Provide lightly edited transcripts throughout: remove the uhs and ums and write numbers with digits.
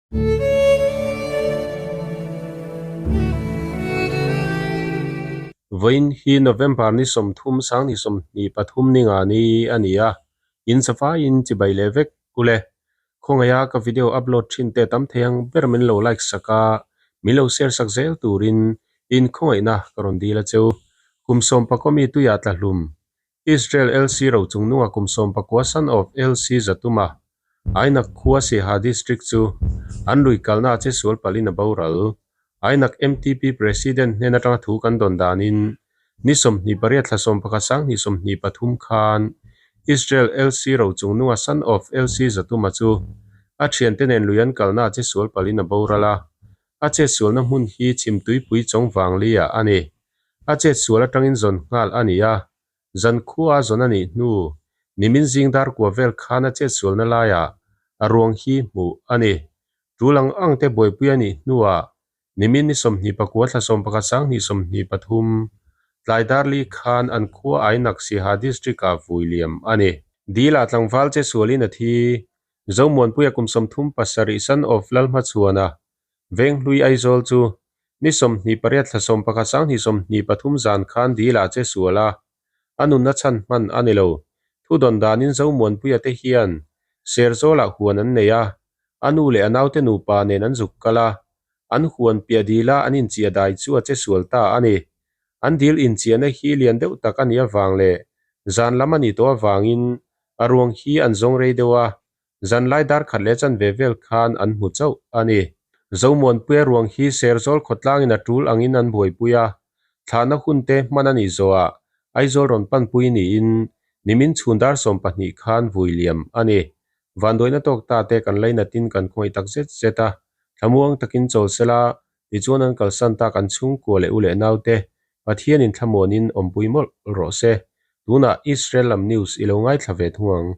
Vawiin hi November ni 30 2023 ni nga ni a ni a, in safaiin chibai leh vek ule. Khawngaih a ka video upload thin te tam thei ang ber min lo like sak a, min lo share sak zel turin in khawngaihna ka rawn dil a cheu. Kum sawmpakaw mi tuiah tla hlum Israel LC rochungnunga kum 19 son of LC Zatuma, Ainak khua Siaha District chu an lui kalna a chesual palhin a boral. Ainak MTP President hnen atanga thu kan dawn danin ni 28 thla 11 2023 khan Israel LC rochungnunga son of LC Zatuma chu a thiante nen lui an kalna a chesual palhin a boral a, a chetsualna hmun hi Chhimtuipui chawng vangli-ah a ni. A chetsual atangin zawn nghal a ni a, zan khua a zawn a nih hnu nimin zing dar kua vel khan a chetsualna laiah a ruang hi hmuh a ni. Tul ang ang te buaipui a nih hnuah nimin ni 24 thla 11 2023 tlai dar li khan an khua Ainak Siaha District-ah vui liam a ni. Dil-ah tlangval chetsualin a thi. Zomuanpuia kum 37 son of Lalhmachhuana Venghlui Aizawl chu ni 28 thla 11 2023 zan khan dil ah che sual a, a nunna chhan hman a ni lo. Thu dawn danin Zomuanpuia te hian Serzawl ah huan an nei a, a nu leh a naute nupa nen an zuk kal a, an huan piah dil a an inchiah dai chu a che sual ta a ni. An dil inchiahna hi lian deuh tak a nih avang leh zan lam a nih tawh avangin a ruang hi an zawng rei deuh a, Zanlai dar khat leh chanve vel khan an hmu chauh a ni. Zomuanpuia ruang hi Serzawl khawtlangin a tul angin an buaipui a, thlahna hun te hman a nih zawhah Aizawl rawn panpui niin nimin chhun dar 12 khan vui liam a ni. Vanduaina tawk ta te kan lainatin kan khawngaih tak zet zet a, thlamuang takin chawl sela Tichuan an kalsan tak an chhungkua leh u leh naute Pathianin thlamuanin awmpui mawlh rawh se. Tunah Israel lam news i lo ngaithla ve thung ang.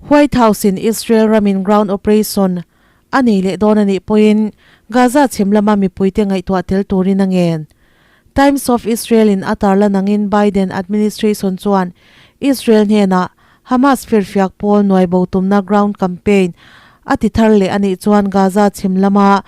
White House in Israel ramin ground operation a nei leh dawn a nih pawhin Gaza chhim lama mipuite ngaihtuah tel turin a ngen. Times of Israel in a tarlan angin Biden administration chuan Israel hnenah Hamas firfiak pawl nuai bo tumna ground campaign a ti thar leh a nih chuan Gaza chhim lama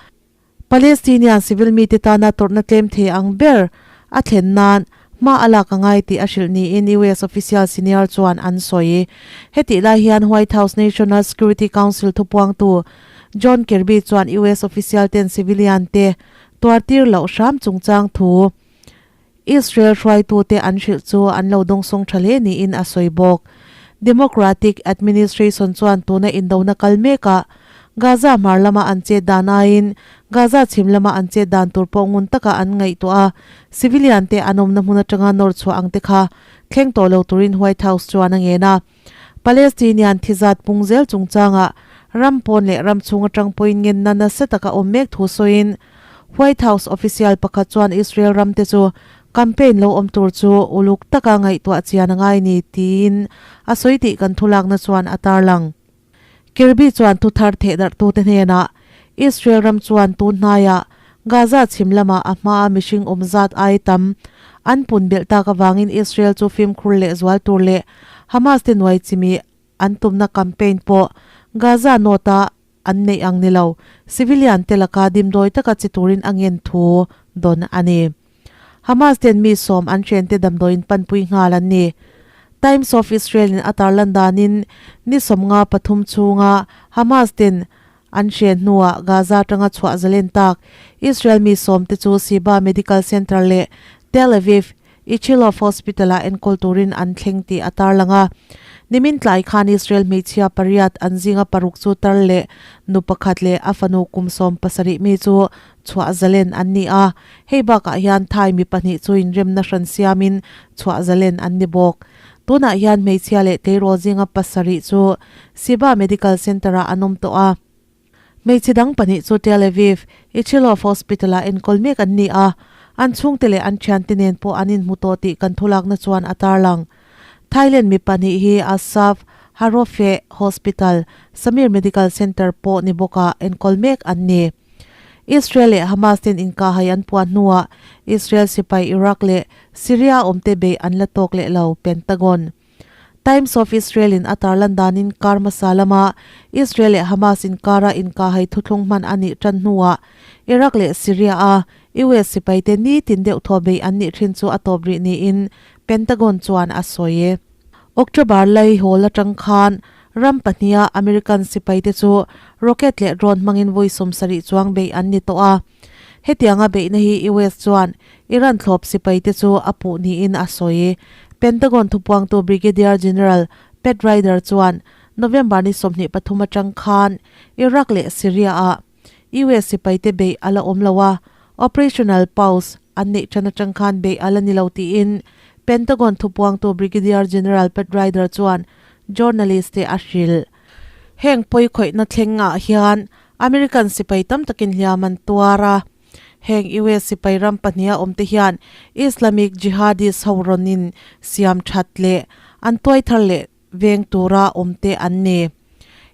Palestinian civil mite tana tawrhna tlem thei ang ber a thlen nan hma a lak a ngai tih a hrilh niin US official senior chuan an sawi. Hetih lai hian White House National Security Council thupuangtu John Kirby chuan US official ten civilian te tuartir loh hram chungchang thu Israel hruaitute an hrilh chu an lo dawngsawng tha hle niin a sawi bawk. Democratic administration chuan tuna indona kal mekah Gaza hmar lama an chet dan aiin Gaza chhim lama an chet dan tur pawh ngun taka an ngaihtuah a, civilian te an awmna hmun atanga nawr chhuah ang te kha thleng tawh lo turin White House chuan a ngen a. Palestinian thizat pung zel chungchangah ram pawn leh ram chhung atang pawhin ngenna nasa taka awm mek thu sawiin White House official pakhat chuan Israel ram te chu campaign lo awm tur chu uluk taka ngaihtuah chian a ngai ni tiin a sawi tih kan thulakna chuan a tarlang. Kirby chuan thuthar thehdarhtute hnenah Israel ram chuan tun hnaiah Gaza chhim lamah a hmaa mihring awm zat ai tam an pun belh tak avangin Israel chu fimkhur leh zual tur leh Hamas te nuai chimi an tumna campaign pawh Gaza North-a an neih ang ni lo, civilian te laka dimdawi taka chi turin a ngen thu dawn a ni. Hamas ten mi sawm an hrente damdawiin panpui nghal an ni. Times of Israel in a tarlan danin ni 53 chhunga Hamas ten an hren hnuah Gaza atanga chhuah zalen tak Israel mi sawm te chu Sheba Medical Center leh Tel Aviv Ichilov Hospital-ah enkawl turin an thleng tih a tarlang a. Nimin tlai khan Israel hmeichhia pariat an zinga paruk chu tar leh nu pakhat leh a fanu kum 70 mi chu chhuah zalen an ni a. Hei bakah hian Thai mi pahnih chu inremna hran siamin chhuah zalen an ni bawk. Tunah hian hmeichhia leh tleirawl zinga pasarih chu Sheba Medical Center-ah an awm tawh a. Hmeichhe dang pahnih chu Tel Aviv, Ichilov Hospital-ah enkawl mek an ni a, an chhungte leh an thiante nen pawh an inhmu tawh tih kan thulakna chuan a tarlang. Thailand mi pahnih hi Assaf Harofeh Hospital, Samir Medical Center pawh ni bawkah enkawl mek an ni. Israel leh Hamas ten inkahhai an puan hnuah Israel sipai Iraq leh Syria awmte beih an la tawk leh lo, Pentagon. Times of Israel in a tarlan danin kar hmasa lama Israel leh Hamas inkara inkahhai thuthlung hman a nih tan hnuah Iraq leh Syria a US sipaite nitin deuh thaw bei an nih thin chu a tawp rih niin Pentagon chuan a sawi. October lai hawl atang khan ram pahniha American sipaite chu rocket leh drone hmangin vawi 70 chuang bei an ni tawh a. Hetianga beihna hi US chuan Iran thlawp sipaite chu a puh niin a sawi. Pentagon thupuangtu Brigadier General Pat Ryder chuan November ni 23 atang khan Iraq leh Syria-ah US sipaite beih a la awm lo a, operational pause an neih tan atang khan beih a la ni lo tiin Pentagon thupuangtu Brigadier General Pat Ryder chuan journalist te a hrilh. Heng pawi khawihna thlengah hian American sipai tam takin hliam an tuar a. Heng US sipai ram pahniha awmte hian Islamic Jihadist ho rawnin siam that leh an tuai thar leh veng tura awmte an ni.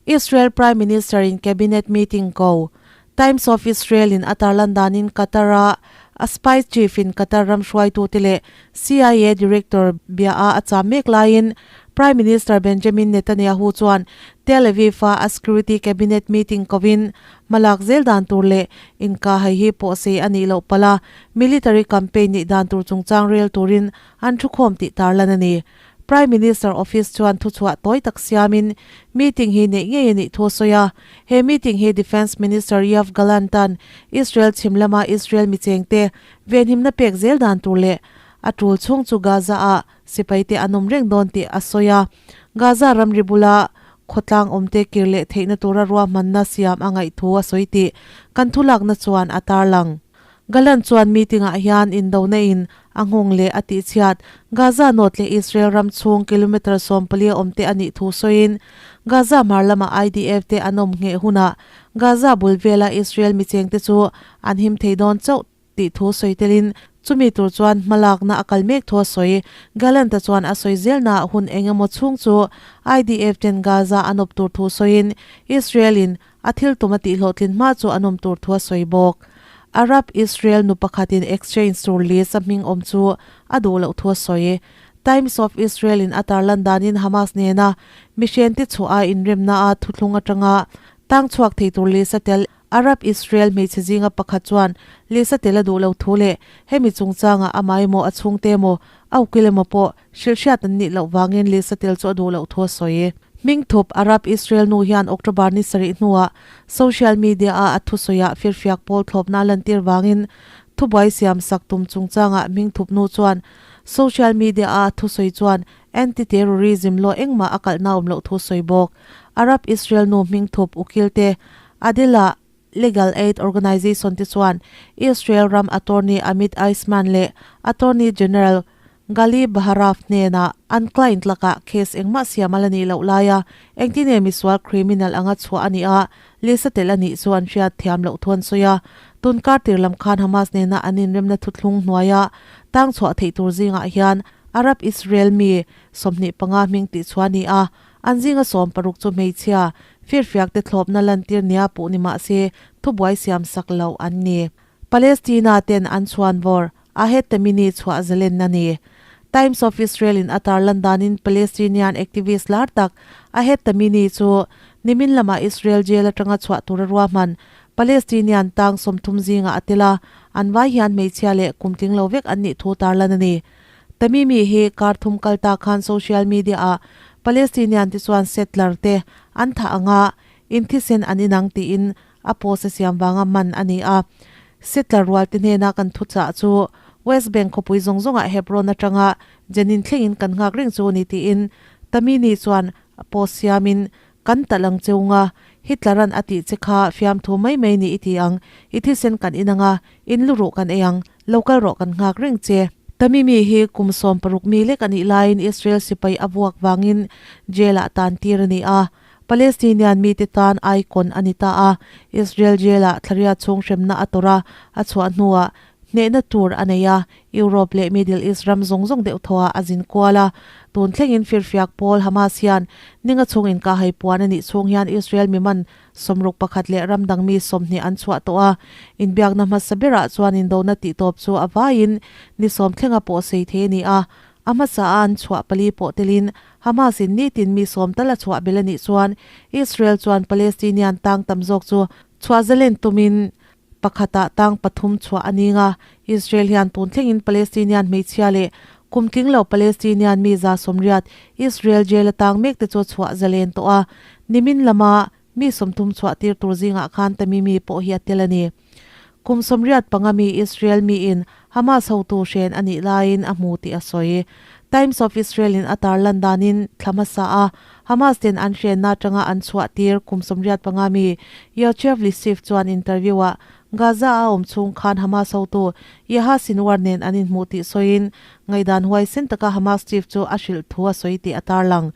Israel Prime Minister in cabinet meeting ko Times of Israel in a tarlan danin Qatar-a a spy chief in Qatar ram hruaitute leh CIA director bia a a cham mek laiin Prime Minister Benjamin Netanyahu chuan Tel Aviv-a a security cabinet meeting kovin hmalak zel dan tur leh inkahhai hi pawh sei a nih loh palh a, military campaign nih dan tur chungchang rel turin an thukhawm tih tarlan a ni. Prime Minister Office chuan thuchhuah tawi tak siamin meeting hi neih ngei a nih thu a sawi a. He meeting hi Defence Minister Yoav Gallant-a'n Israel chhim lama Israel michengte venhimna pek zel dan tur leh a tul chhung chu Gaza-ah sipaite an awm reng dawn tih a sawi a. Gaza ramri bula khawtlang awmte kir leh theihna tura ruahmanna siam a ngaih thu a sawi tih kan thulakna chuan a tarlang. Gallant chuan meeting-ah hian indona in a nghawng leh a tihchhiat Gaza North leh Israel ram chhung kilometre 14 a awmte a nih thu sawiin Gaza hmar lama IDF te an awm ngheh hunah Gaza bul vela Israel michengte chu an him thei dawn chauh tih thu sawi telin chumi tur chuan hmalakna a kal mek thu a sawi. Gallant-a chuan a sawi zelnaah hun eng emaw chhung chu IDF ten Gaza an awp tur thu sawiin Israel-in a thil tum a tihhlawhtlin hma chu an awm tur thu a sawi bawk. Arab Israel nu pakhatin exchange tur list a hming awm chu a duh loh thu a sawi. Times of Israel in a tarlan danin Hamas nena mihrente chhuah a inremna a thuthlung atanga tang chhuak thei tur list a tel Arab Israel hmeichhe zinga pakhat chuan list a tel a duh loh thu leh hemi chungchangah amah emaw a chhungte emaw a ukil emaw pawh Hrilhhriat an nih loh vangin Lisa tel chu a duh loh thu a sawi. Hmingthup Arab Israel nu hian October ni sarih hnuah social media-a a thusawiah firfiak pawl thlawpna a lantir vangin thubuai siam sak tum chungchangah hmingthup nu chuan social media-a a thusawi chuan anti-terrorism law engmah a kalhna awm loh thu sawi bawk. Arab Israel nu hmingthup ukilte Adela Legal Aid Organization te chuan Israel ram attorney Amit Aisman leh Attorney General Gali Baharav hnenah an client lakah case engmah siam a la nih loh laia engtin nge misual criminal anga chhuah a nih a, list a telh a nih chu an hriat thiam loh thu an sawi a. Tun kar tir lam khan Hamas nena an inremna thuthlung hnuaia tang chhuah theih tur zingah hian Arab Israel mi 25 hming tihchhuah a ni a, An zinga 60 chu hmeichhia, firfiak te thlawpna lantir nia puh ni mah se thubuai siam sak loh an ni. Palestina ten an chhuan vawr, Ahed Tamimi chhuah zalen a ni. Times of Israel in a tarlan danin Palestinian activist lar tak Ahed Tamimi chu nimin lamah Israel jail atanga chhuah tura ruahman Palestinian tang 30 zingah a tel a, an vai hian hmeichhia leh kum tling lo vek an nih thu tarlan a ni. Tamimi hi kar thum kal ta khan social media ah Palestinian te chuan settler te an thah anga inthisen an inang tiin a post a siam vanga man a ni a. Settler rual te hnena kan thuchah chu West Bank khawpui zawng zawngah Hebron atanga Jenin thlengin kan nghak reng chu a ni tiin Tamimi chuan post siamin Kan talh ang cheu nga, Hitler-a'n a tih che kha fiamthu mai mai ni i ti ang, i thisen kan inang a, in lu ruh kan ei ang, lo kal rawh kan nghak reng che. Tamimi hi kum 60 mi lek a nih laiin Israel sipai a vuak vangin jail-ah tan tir a ni a, Palestinian mite tan icon a ni ta a, Israel jail-ah thlaria chhung hremna a tawrh a, a chhuah hnuah hnehna tur a nei a, Europe leh Middle East ram zawng zawng deuh thawhah a zin kual a. Tun thlengin firfiak pawl Hamas hian ninga chhung inkahhai puan a nih chhung hian Israel miman 61 leh ram dang mi 20 an chhuah tawh a. Inbiakna hmasa berah chuan indona tihtawp chu a vaiin ni 10 thlenga pawh sei thei a ni a. A hmasa a an chhuah pali pawh telin Hamas in nitin mi sawm tal a chhuah bel a nih chuan Israel chuan Palestinian tang tam zawk chu chhuah zalen tumin pakhatah tang pathum chhuah a ning a. Israel hian tun thlengin Palestinian hmeichhia leh kum tling lo Palestinian mi 180 Israel jail a tang mek te chu chhuah zalen tawh a. Nimin lama Mi 30 chhuah tir tur zingah khan Tamimi pawh hi a tel a ni. Kum 85 mi Israel miin Hamas hotu hren a nih laiin a hmu tih a sawi. Times of Israel in a tarlan danin thla hmasa a Hamas ten an hrenna atanga an chhuah tir kum 85 mi Yochev Lisif chuan interview ah Gaza a awm chhung khan Hamas hotu Yahya Sinwar nen an inhmuh tih sawiin ngaihdan huaisen taka Hamas chief chu a hrilh thu a sawi tih a tarlang.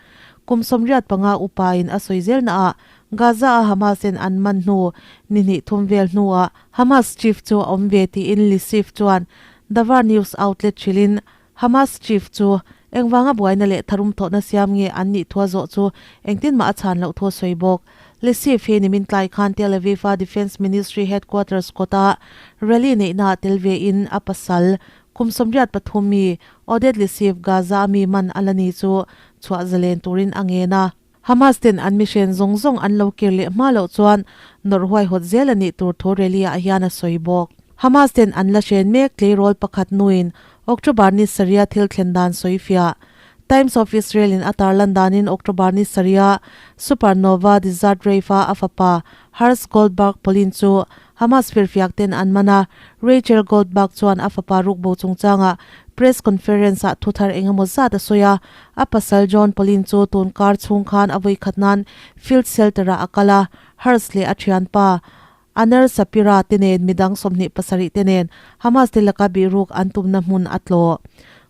Kum 85 upa in a sawi zelna ah Gaza a Hamas in an man hnu ni hnih thum vel hnu ah Hamas chief chu a awm ve tiin Lisif chuan Davar news outlet hrilhin Hamas chief chu engvanga buaina leh tharum thawhna siam nge an nih thu a zawh chu engtin mah a chhan loh thu a sawi bawk. Lisif hi nimin tlai khan Tel Aviv a Defence Ministry headquarters kawta rally neihna ah tel ve in a pasal Kum 83 mi Oded Lisif Gaza a mi man a la ni chu chhuah zalen turin a ngen a. Hamas ten an mihren zawng zawng an lo kir leh hma loh chuan nawrh huaihawt zel a nih tur thu rally ah hian a sawi bawk. Hamas ten an la hren mek tleirawl pakhat nuin October ni sarih thil thlen dan sawi fiah. Times of Israel in a tarlan danin October ni sarih Supernova Desert Rave a a fapa Herz Goldberg Polin chu Hamas firfiak ten an man a, Rachel Goldberg chuan a fapa rukbo chungchangah press conference ah thu thar engemaw zat a sawi a, a pasal John Polin chu tun kar chhung khan a vawi khat nan field shelter ah a kal a, Herz leh a thianpa Aner Shapira te nen midang 27 te nen Hamas te laka bihruk an tumna hmun a tlawh.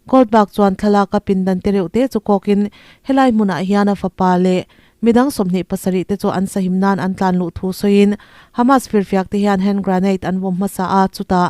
Goldberg chuan thlalak a pindan te reuh te chu kawkin helai hmunah hian a fapa leh Midang 27 te chu an sahim nan an tlan luh thu sawiin Hamas firfiak te hian hand granade an vawm hmasa a, chutah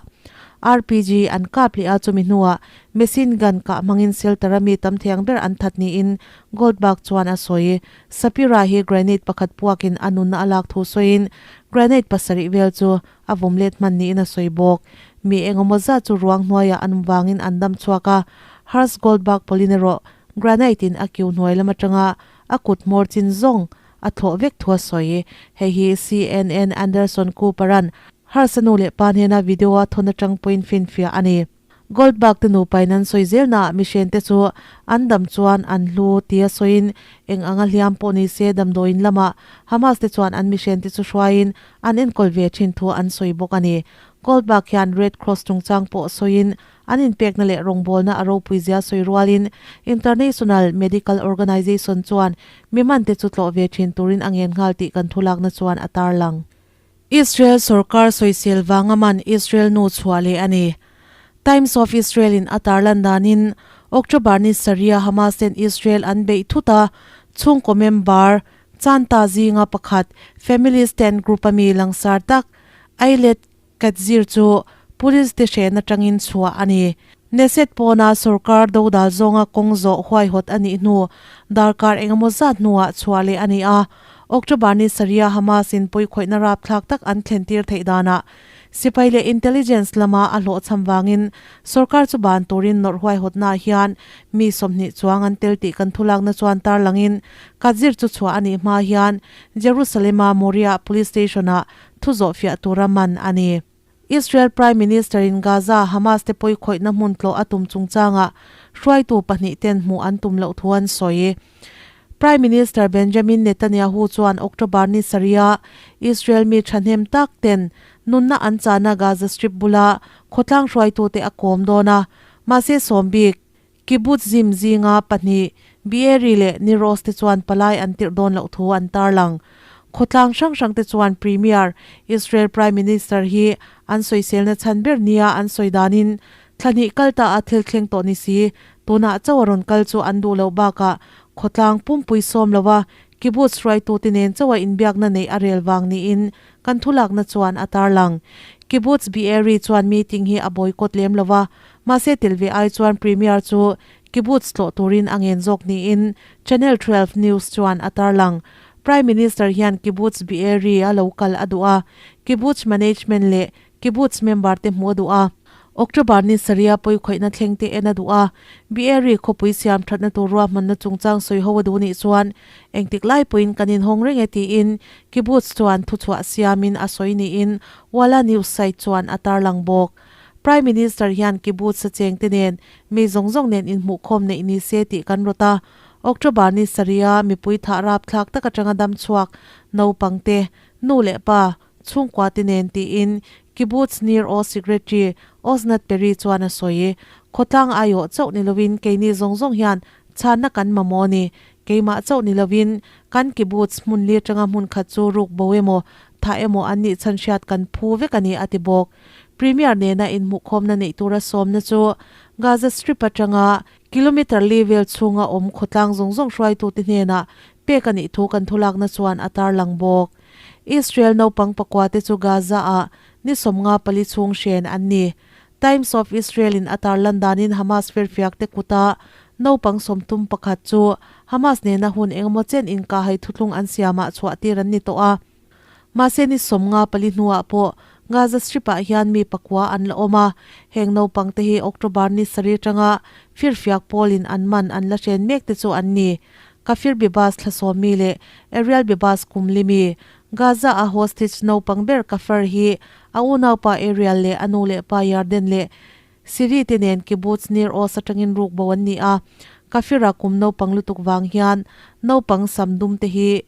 RPG an kap leh a, chumi hnuah machine gun kah hmangin shelter a mi tam thiang ber an that niin Goldberg chuan a sawi. Shapira hi granade pakhat puakin a nunna a lak thu sawiin granade pasarih vel chu a vawm let hman niin a sawi bawk. Mi engemaw zat chu ruang hnuaiah an awm vangin an dam chhuak a, Herz Goldberg pawlin erawh granade in a kiu hnuai lam atanga a kut hmawr chin zawng a thlawh vek thu a sawi. Hei hi CNN Anderson Cooper-a'n Harsa nu leh pa hnena video a thawn atang pawhin finfiah a ni. Goldberg te nupain an sawi zelnaah mihrente chu an dam chuan an hlu tia sawiin eng anga hliam pawh ni se damdawiin lamah Hamas te chuan an mihrente chu hruaiin an enkawl ve thin thu an sawi bawk a ni. Goldberg hian Red Cross chungchang pawh sawiin An inpekna leh rawngbawlna a ropui zia sawi rualin International Medical Organization chuan mi hmante chu tlawh ve thin turin a ngen nghal tih kan thulakna chuan a tarlang. Israel sorkar sawisel vanga man Israel nu chhuah leh a ni. Times of Israel in a tarlan danin October ni sarih a Hamas ten Israel an beih thut a, chhungkaw member Chanta zinga pakhat Family Stand Group a mi langsar tak Ayelet Katzir chu Police te hren atangin chhuah a ni. Knesset pawna sorkar dodal zawnga kawng zawh huaihawt a nih hnu darkar engemaw zat hnuah chhuah leh a ni a. October ni sarih Hamas in pawikhawihna rapthlak tak an thlen tir theih danah sipai leh intelligence lama a hlawhchham vangin sorkar chu ban turin nawrh huaihawtnaah hian mi 20 chuang an tel tih kan thulakna chuan tarlangin Katzir chu chhuah a nih hma hian Jerusalem-a Moriah Police Station-ah Thu zawhfiah tura man a ni. Israel Prime Minister in Gaza Hamas te pawikhawihna hmun tlawh a tum chungchangah hruaitu pahnih ten hmuh an tum loh thu an sawi. Prime Minister Benjamin Netanyahu chuan October ni sarih Israel mi thahnem tak ten nunna an chana Gaza Strip bula khawtlang hruaitute a kawm dawn a, mahse sawm bik Kibbutzim zinga pahnih, Be'eri leh Niroz te chuan palai an tirh dawn loh thu an tarlang. Khawtlang hrang hrang te chuan Premier, Israel Prime Minister hi an sawiselna chhan ber nia an sawi danin thla hnih kal ta a thil thleng tawh ni si, tunah chauh a rawn kal chu an duh loh bakah khawtlang pumpui sawm lova kibbutz hruaitute nen chauh a inbiakna neih a rel vang niin kan thulakna chuan a tarlang. Kibbutz Be'eri chuan meeting hi a boycott lem lova, Mahse tel ve ai chuan Premier chu kibbutz tlawh turin a ngen zawk niin Channel 12 News chuan a tarlang. Prime Minister hian kibbutz Be'eri a lo kal a duh a, kibbutz management leh kibbutz member te hmuh a duh a. October ni sarih a pawikhawihna thleng te en a duh a, Be'eri khawpui siam thatna tur ruahmanna chungchang sawi ho a duh nih chuan engtik lai pawhin kan inhawng reng e tiin kibbutz chuan thuchhuah siamin a sawi niin Walla news site chuan a tarlang bawk. Prime Minister hian kibbutz a chengte nen mi zawng zawng nen inhmuhkhawm neih ni se tih kan rawt a, October ni sarih a mipui thah rapthlak tak atanga dam chhuak naupangte, nu leh pa, Chhungkua te nen tiin Kibbutz Nir Oz Secretary Osnat Peri chuan a sawi. Khawtlang aiawh chauh ni lovin keini zawng zawng hian chhanna kan mamawh a ni. Keimah chauh ni lovin kan kibbutz hmun li atanga hmun khat chu ruk bo emaw, thah emaw an nih chhan hriat kan phu vek a ni, a ti bawk. Premier nena inhmuhkhawmna neih tura sawmna chu Gaza Strip atanga kilometre li vel chhunga awm khawtlang zawng zawng hruaitute hnenah pek a nih thu kan thulakna chuan a tarlang bawk. Israel naupang pakua te chu Gaza-ah ni 54 chhung hren an ni. Times of Israel-in a tarlan danin Hamas firfiak te kuta naupang 31 chu Hamas nena hun engemaw chen inkahhai thuthlung an siamah chhuah tir an ni tawh a. Mahse ni 54 hnuah pawh Gaza Strip-ah hian mi pakua an la awm a, heng naupang te hi October ni sarih atanga firfiak pawlin an man an la hren mek te chu an ni. Kafir Bibas thlasawmi leh Ariel Bibas kumlimi, Gaza-a hostage naupang ber Kafar hi a unaupa Ariel leh a nu leh pa Yarden leh Siri te nen Kibbutz Nir Oz atangin ruk bo an ni a. Kafir-a kum naupang lutuk vang hian naupang sam dum te hi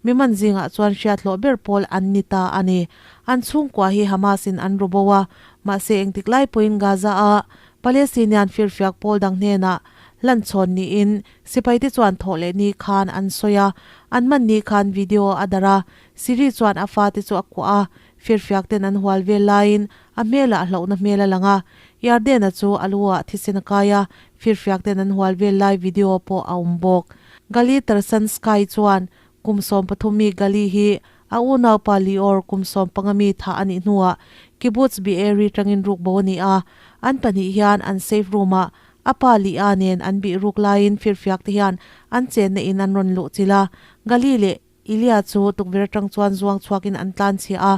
mi man zingah chuan hriathlawh ber pawl an ni ta a ni. An chhungkua hi Hamas-in an ru bo a, mahse engtik lai pawhin Gaza-a Palestinian firfiak pawl dang hnenah hlanchhawn niin Sipaite chuan thawh leh ni khan an sawi a, an man ni khan video a darh a, Siri chuan a fate chu a kuah a, firfiak ten an hual vel laiin a hmelah hlauhna hmel a lang a, Yardena chu a lu ah thisen a kai a, firfiak ten an hual vel lai video pawh a awm bawk. Gali Tarsansky chuan kum 13 mi Gali hi a unaupa Lior kum 15 mi thah a nih hnuah Kibbutz Be'eri tangin ruk bo a ni a, an pahnih hian an safe room ah A pa Lia nen an bih ruk laiin firfiak te hian an chenna in an rawn luh chilh a, Gali leh Ilia chu tukverh atang chuan zuang chhuakin an tlan chhia a,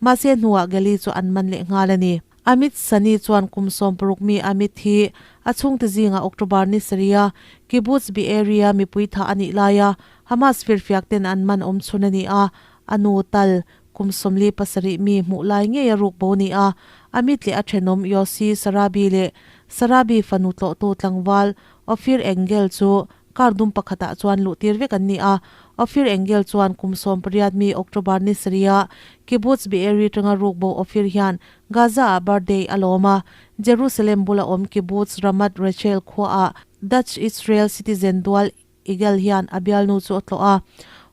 mahse hnuah Gali chu an man leh nghal a ni. Amit Sani chuan kum 60 mi Amit hi a chhungte zingah October ni sarih a Kibbutz Be'eri-a mipui thah a nih laia Hamas firfiak ten an man awm chhun a ni a, a nu Tal Kum 47 mi hmuh lai ngei a ruk bo ni a, Amit leh a thenawm Yossi Sarabi leh Sarabi fanu tlawhtu tlangval Ofir Engel chu car dum pakhatah chuan luh tir vek an ni a. Ofir Engel chuan kum 18 mi October ni sarih a Kibbutz Be'eri tanga ruk bo Ofir hian Gaza-ah birthday a lawm a, Jerusalem bula awm Kibbutz Ramat Rachel khuaah Dutch-Israel citizen dual Eagle hian a bialnu chu a tlawh a,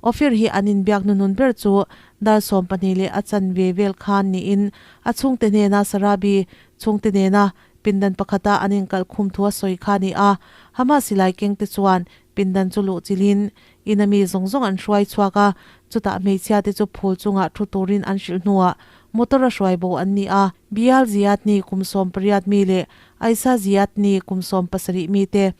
Ophir hi an inbiak hnuhnun ber chu dar 12 leh a chanve vel khan niin a chhungte hnena Sarabi chhungte nena pindan pakhata an inkalh khum thu a sawi kha a ni a. Hamas silai kengte chuan pindan chu luh chilhin ina mi zawng zawng an hruai chhuak a, chutah hmeichhia te chu phul chungah thu turin an hrilh hnuah motor a hruai bo an ni a. Bial Ziyadni kum 18 mi leh Aisa Ziyadni kum 17 mi te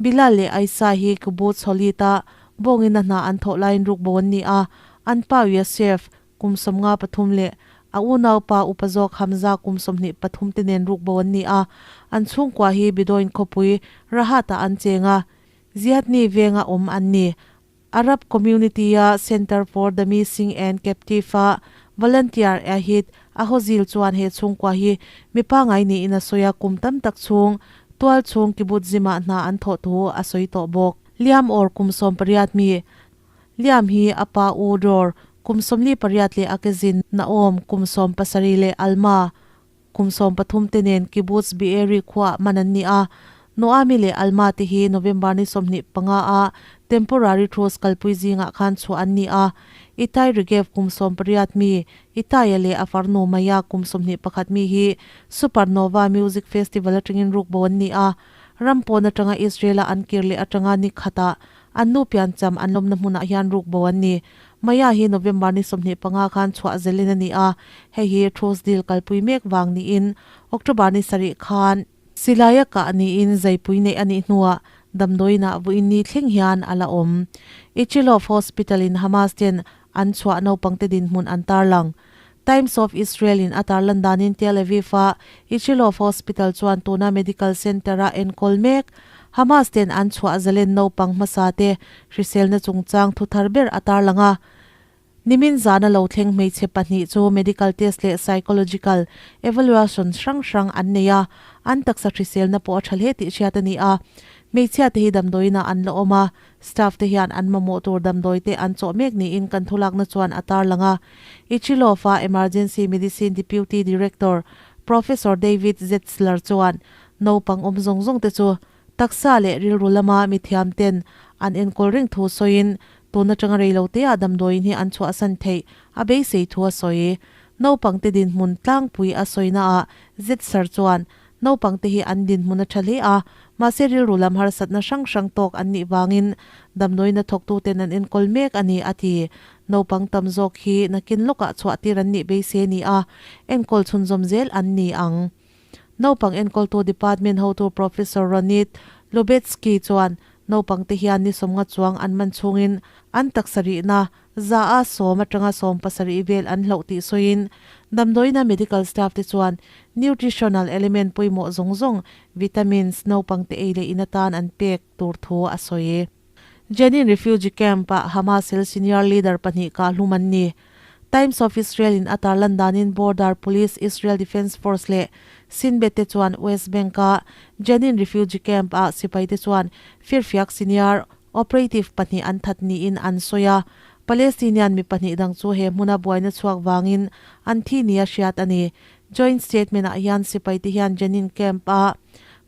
Bilal leh Aisa hi Kibbutz Holita bawngin a hna an thawh laiin ruk bo an ni a, an pa Yosef, kum 53 leh a unaupa upa zawk Hamza kum 23 te nen ruk bo an ni a, an chhungkua hi Bedouin khawpui Rahat-ah an cheng a, Ziyadni venga awm an ni. Arab community-a Center for the Missing and Captive-a volunteer Ehid Ahozil chuan he chhungkua hi mi pangai niin a sawi a, kum tam tak chhung tual chhung kibbutzim-ah hna an thawh thu a sawi tawh bawk. Liam or kum 18 mi Liam hi a pa U Dor kum 48 leh a kezin Naom kum 70 leh Alma Kum 13 te nen Kibbutz Be'eri khuaah man an ni a, Noami leh Alma te hi November ni 25 a temporary truce kalpui zingah khan chhuah an ni a. Itai Regev kum 18 mi, Itaia leh a farnu Maya kum 21 mi hi Supernova Music Festival atangin ruk bo an ni a. Ram pawn atanga Israel-a an kir leh atanga ni khatah an nu piancham an lawmna hmunah hian ruk bo an ni. Maya hi November ni 25 khan chhuah zelin a ni a, hei hi truce deal kalpui mek vang niin October ni sarih khan silaia kah niin zaipui neih a nih hnuah damdawiinah vawiin ni thleng hian a la awm. Ichilov Hospital in Hamas ten an chhuah naupangte dinhmun an tarlang. Times of Israel in a tarlan danin Tel Aviv-a Ichilov Hospital chuan tuna medical center-a enkawl mek Hamas ten an chhuah zalen naupang hmasa te hriselna chungchang thu thar ber a tarlang a. Nimin zana lo thleng hmeichhe pahnih chu medical test leh psychological evaluation hrang hrang an nei a, an taksa hriselna pawh a tha hle tih hriat a ni a. Hmeichhia te hi damdawiinah an la awm a, staff te hian an mamawh tur damdawi te an chawh mek niin kan thulakna chuan a tarlang a. Ichilov-a Emergency Medicine Deputy Director Professor David Zetzler chuan naupang awm zawng zawng te chu Taksa leh rilru lama mithiam ten an enkawl reng thu sawiin tun atanga reilo teah damdawiin hi an chhuahsan theih a beisei thu a sawi. Naupangte dinhmun tlangpui a sawinaah Zetsar chuan naupangte hi an dinhmun a tha hle a, mahse rilru lam harsatna hrang hrang tawk an nih vangin damdawiina thawktuten an enkawl mek a ni a ti. Naupang tam zawk hi nakin lawkah chhuahtir an nih beisei a ni a, enkawl chhunzawm zel an ni ang. Naupang enkawltu department hotu Professor Ronit Lubetsky chuan naupangte hian ni sawmnga chuang an man chhungin an taksa rihna za a sawm atanga sawm pasarih vel an hloh tih sawiin damdawiina medical staff te chuan nutritional element pawimawh zawng zawng vitamins naupangte ei leh in atan an pek tur thu a sawi. Jenin refugee camp-ah Hamas hel senior leader pahnih kah hlum an ni. Times of Israel in a tarlan danin Border Police, Israel Defence Force leh Shin Bet te chuan West Bank-a Jenin refugee camp-ah sipai te chuan firfiak senior operative pahnih an that niin an sawi a. Palestinian mi pahnih dang chu he hmuna buaina chhuak vangin an thi nia hriat a ni. Joint statement-ah hian sipai te hian Jenin camp-a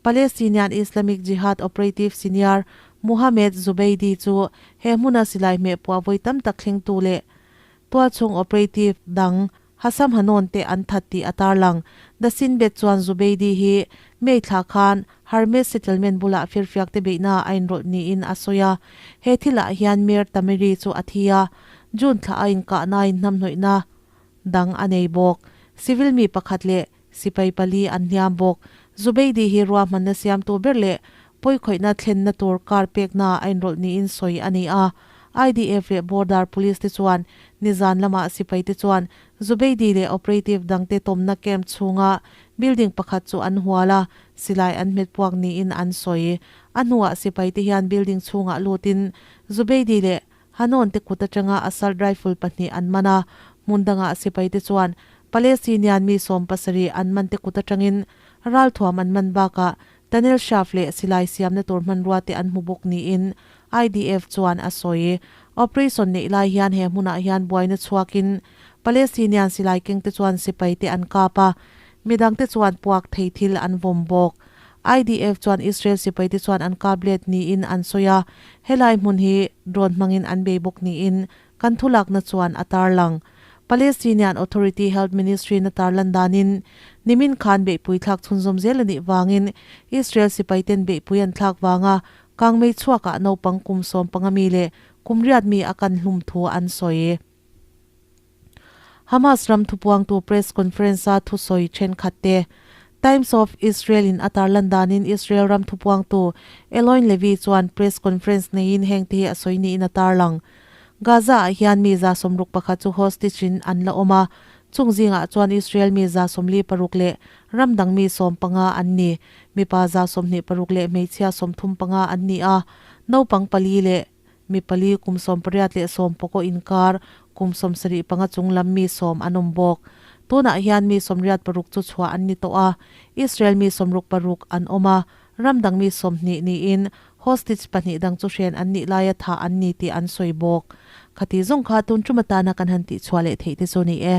Palestinian Islamic Jihad operative senior Muhammad Zubeidi chu he hmuna silai hmeh puah vawi tam tak thlengtu leh tualchhung operative dang Hassam Hanon te an that tih a tarlang. The Shin Bet chuan Zubeidi hi May thla khan Hermes settlement bulah firfiak te beihna a inrawlh niin a sawi a. He thilah hian Meir Tamiri chu a thi a, June thla a inkahnain hnamhnawihna dang a nei bawk. Civil mi pakhat leh Sipai pali an hliam bawk. Zubeidi hi ruahmanna siamtu ber leh pawikhawihna thlenna tur kar pekna a inrawlh niin sawi a ni a. IDF leh Border Police te chuan nizan lamah sipai te chuan Zubeidi leh operative dangte tawmna camp chhunga building pakhat chu an hual a, silai an hmet puak niin an sawi. A hnuah sipai te hian building chhungah lutin Zubeidi leh Hanon te kut atanga assault rifle pahnih an man a, hmun dangah sipai te chuan Palestinian mi 70 an man te kut atangin ralthuam an man bakah tunnel shaft leh silai siamna tur hmanrua te an hmu bawk niin IDF chuan a sawi. Operation neih lai hian he hmunah hian buaina chhuakin Palestinian silai keng te chuan sipai te an kap a, midang te chuan puak thei thil an vawm bawk. IDF chuan Israel sipaite chuan an kap let niin an sawi a, helai hmun hi drone hmangin an bei bawk niin kan thulakna chuan a tarlang. Palestinian Authority Health Ministry na tarlan danin nimin khan beihpui thlak chhunzawm zel a nih vangin Israel sipaiten beihpui an thlak vanga kangmei chhuakah naupang kum 15 mi leh kum riat mi a kan hlum thu an sawi. Hamas ram thupuangtu press conference-a thusawi thenkhat te Times of Israel in a tarlan danin Israel ram thupuangtu Eloin Levy chuan press conference neiin heng te hi a sawi niin a tarlang. Gaza-ah hian mi 61 chu hostage in an la awm a, chung zingah chuan Israel mi 46 leh ram dang mi 15 an ni. Mipa 26 leh hmeichhia 35 an ni a, naupang pali leh Mi pali kum 18 leh 19 inkar kum 75 chung lam mi 10 an awm bawk. Tunah hian mi 86 chu chhuah an ni tawh a, Israel mi 66 an awm a, ram dang mi 20 niin hostage pahnih dang chu hren an nih laia thah an ni tih an sawi bawk. Khati zawng kha tun tum atana kan han tihchhuah leh theih te chu ni e.